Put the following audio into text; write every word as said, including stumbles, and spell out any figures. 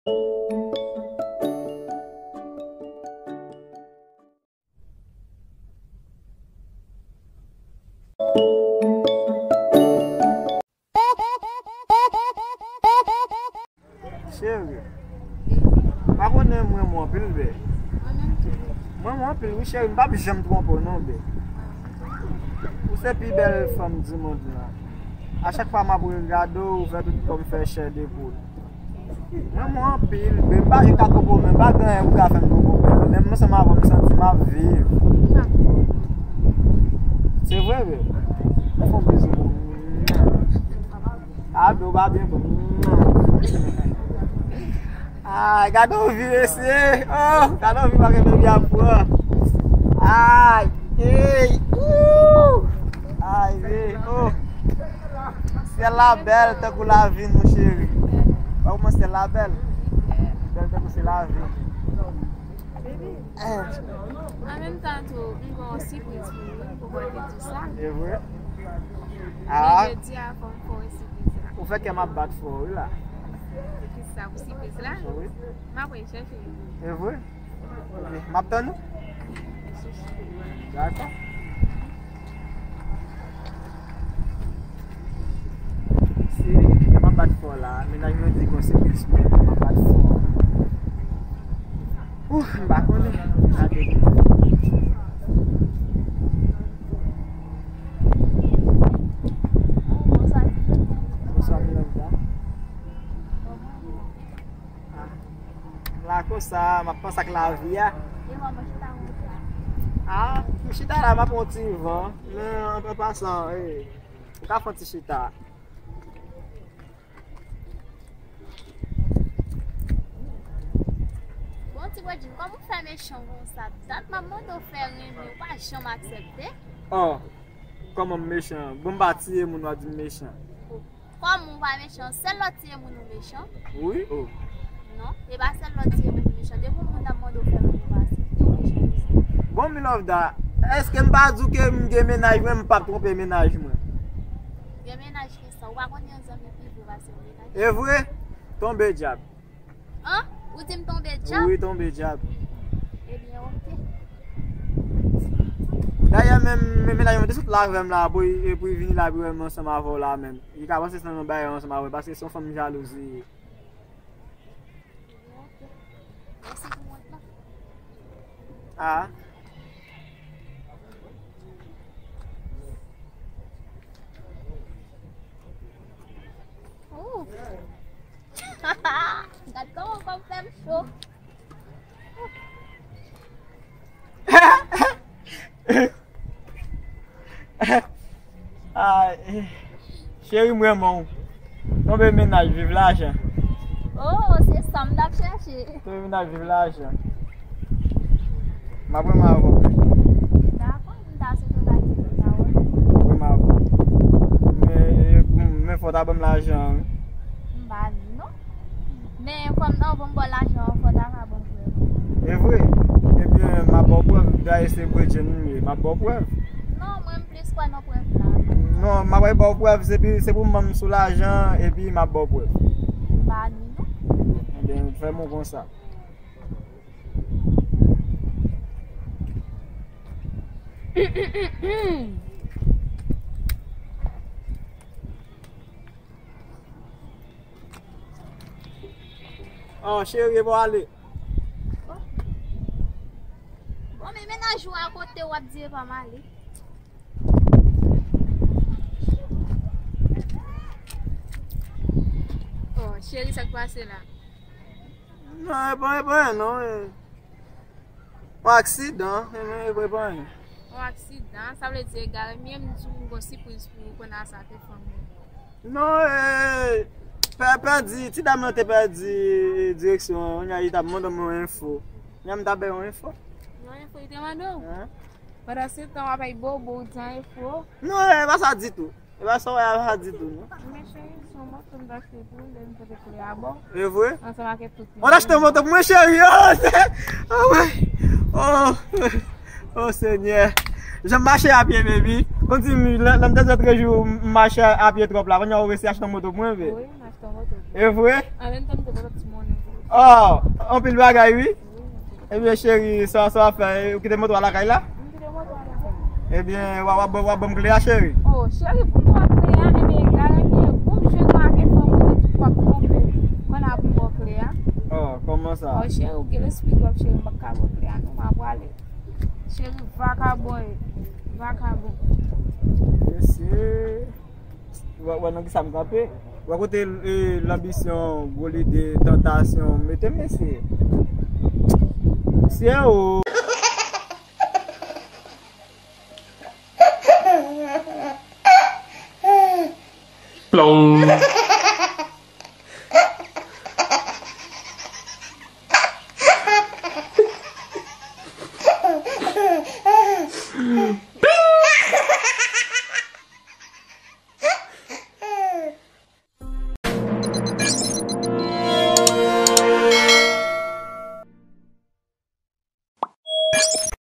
Cheri, pa konnen m renmen w anpil, bè. Mwen menm tou. M renmen w anpil, wi, cheri. M p ap janm twonpe w, non, bè. Ou se pi bèl fanm di mond lan. A chak fwa m ap regade w, ou fè tout kò m fè chè de poul. Mwen, mwen anpil, bè, m pa gen ka twonpe w, men pa gen anyen ou ka fè m twonpe w, bè. Lè m ansanm avè w, m santi m ap viv. Se vre, bè. Mwen fè w bizou. A, bè, ou pa byen bon. Ay, gade yon vi, mesye. Oh, gade yon vi, pa gen bebe ap pran. Ay, ey, wou. Ay, ve, oh. Syèl la bèl tankou lavi nou, cheri. Wè kòman syèl la bèl? Bèl tankou se lavi. An menm tan tou, m gen yon sipriz pou ou, m poko te di sa. E vre? Ah. Men jodi a, fò m fè w sipriz la. Ou fè kè m ap bat fò, wi, la. Kisa pou sipriz la? Wi. M ap al chèche. E vre? Ok, m ap tann ou. Dakò. Se, m ap bat fò la. Mennaj mwen di konsekans mwen, m ap bat fò. Ouf, m pa konnen. Gade. Bonswa, Milanda. Ah, m la konsa, m ap panse ak lavi a. E mwen, mwen chita konsa. Ah, m chita la, m ap pran ti van. Men, an, an pasan, eh, ou ka fè ti chita. Bon, ti Bredjin, kòman w fè mechan konsa? Dat m ap mande w fè renmen, ou pa janm aksepte. Oh, kòman m mechan? Bon, m pa tiye moun, w ap di m mechan. Kòm ou pa mechan, sèl lè w tiye moun ou mechan? Wi, oh. Non, e pa sèl lè w tiye moun ou mechan. Depi yon moun ap mande w fè moun ou pa aksepte, ou mechan osi. Bon, Milovda, èske m pa di w ke m gen mennaj mwen, m p ap twonpe mennaj mwen? Gen mennaj ki sa? Ou pa konn yon zanmi pi vre pase yon mennaj? E vre? Tonbe dyab. An? Ou di m tonbe dyab? Wi, tonbe dyab. Ebyen, oke. Dayè, menm, menm mennaj mwen te sot la avè m la, pou, e pou l vini la, pou l wè m ansanm avè w la menm. Li ka panse se nan yon bagay ansanm avè w, paske se yon fanm jalouz li ye. Ebyen, oke. Mèsi pou mont la. Ah. Ooh. Gad kòman kò m fè m cho. Ay, cheri, m renmen w. Tonbe mennaj, viv lajan. Oh, se sa m t ap chèche. Tonbe mennaj, viv lajan. M ap renmen avè w. Dakò, m ta swete w ta kite m ta wè. M ap renmen avè w. Men, men fò w ta ban m lajan an, wi. M pa di non. Men kòm nan, bon, m ba w lajan an, fò w ta ka ban m prèv. E vre? Ebyen, m ap ba w prèv. Dayè, se Bredjin m ye. M ap ba w prèv. Non, mwen, m plis kwè nan prèv la. Non, m ap ba w prèv. Se pi, se pou m ban m sou lajan, epi m ap ba w prèv. M pa di non. Ebyen, fè m konsa. Oh, cheri, e pa w ale. Bon, men mennaj ou a kote w ap di e pa m ale. Oh, cheri, sa k pase la? Non, e pa, e pa, non, e. Yon aksidan, e men, e pa anyen. Yon aksidan, sa vle di egal, men m di w m gon sipriz pou ou, kounye a sa te fanm ou. Non, e, pè-, pèdi, ti dam nan te pèdi, e, direksyon an, kounye a li t ap mande m yon enfo. Kounye a m t ap bay yon enfo. Yon enfo li te mande w? Hen? Pandan se tan w ap bay bobo, ou di yon enfo? Non, e pa sa ditou. E pa sa w wè a pa ditou, non. Men cheri, se yon moto m t achte pou ou, lè m te klè a bò. E vre? Ansanm ak tout moun. Ou t achte yon moto pou mwen, cheri? Oh, se, oh, wi. Oh, oh, Senyè. Jan m mache a pye, baby. Kòmsi m, lè, lè m te di lòt jou, m mache a pye twòp la. Kounye a ou resi achte yon moto pou mwen, baby. Wi, m achte yon moto pou ou. E vre? An menm tan, m te ba w ti monnen pou ou. Oh, anpil bagay, wi. Ebyen, cheri, sa, sa w ap fè? Ou kite moto a lakay la? M kite moto a lakay. Ebyen, w ap, w ap, w ap ban m kle a, cheri? Oh, cheri, pou m ba w kle a, ebyen, gade byen, pou m jwenn ou ak fanm ou te di w ap twonpe, kounye a pou m ba w kle a. Oh, kòman sa? Oh, cheri, ou gen lespri twòp, cheri, m p ap ka ba w kle a, non, m ap prale. Cheri, vakabon, vakabon. Mesye. Wè, wè nan ki sa m kanpe? Wè kote, e, lanbisyon, gwo lide, tantasyon mete m, mesye. Mesye o. Plong.